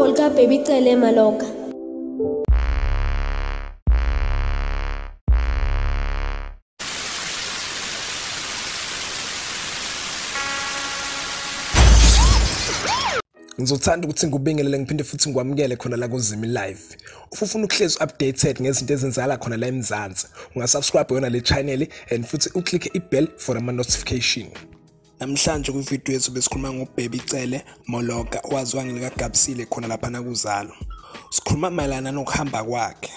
Uhambo lukaBaby Cele Maloka. Ngizothanda ukuthi ngikubingelele ngiphinde futhi ngikwamukele khona la kuZimi Live. Ufuna ukuhlezi updated ngezinto ezenzakala khona la eMzansi, ungasubscribe yona le channel and futhi uclick i-bell for ama notification. Namhlanje kwivideo yethu besikhuluma ngoBaby Cele Moloka owaziwa ngelikaGabsile khona lapha nakuZalo. Sikhuluma mayelana nokuhamba kwakhe.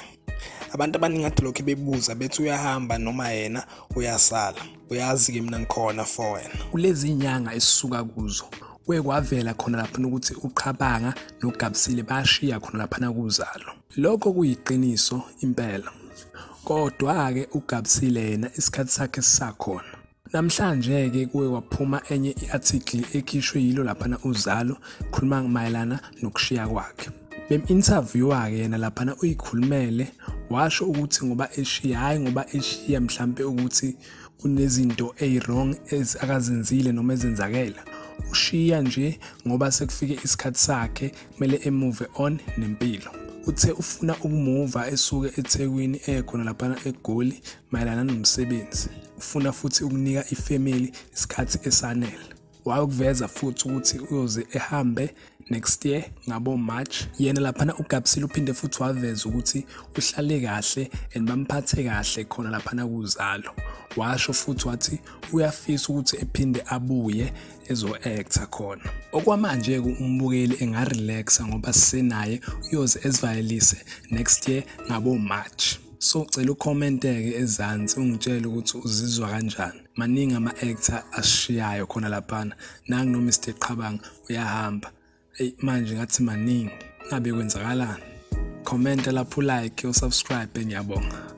Abantu abaningi kade lokhu bebuza bethi uyahamba noma yena uyasala. Uyazi ke mina ngikhona for wena. Kulezi inyanga esisuka kuzo kuye kwavela khona lapha ukuthi uQhabanga noGabsile bashiya khona lapha kuZalo. Lokho kuyiqiniso impela. Kodwa ke uGabsile yena isikhathi sakhe sisakhona. Namhlanje ke kuye kwaphuma enye iarticle ekhishwe yilo lapha uZalo khuluma mayelana nokushiya kwakhe. Bem-interviewa ke yena lapha uyikhulumele washo ukuthi ngoba eshiya, hayi ngoba eshiya mhlambe ukuthi kunezinto eziwrong akazenzile noma ezenzakela. Ushiya nje ngoba sekufike isikhathi sakhe kumele emove on nempilo. Uthe ufuna ukumuva esuke eThekwini ekhona lapha eGoli mayelana nomsebenzi. Ufuna futhi ukunika ifamily isikhathi esanele. Wayokuveza futhi ukuthi uyoze ehambe next year ngabo March. Yena lapha uGabsile uphinde futhi waveza ukuthi uhlale kahle and bamphathe kahle khona lapha kuZalo. Washo futhi wathi uyafisa ukuthi ephinde abuye ezo-actor khona. Okwamanje umbukeli engarelaxa ngoba sisenaye uyoze ezivayelise next year ngabo March. So cela ucommente-ke ezansi ungitshele ukuthi uzizwa kanjani. Maningi ama-actor asishiyayo khona laphana. Nangu no Mr Qhabanga uyahamba. Eyi manje ngathi maningi. Ngabe kwenzakalani? Comment lapho, like, usubscribe, ngiyabonga.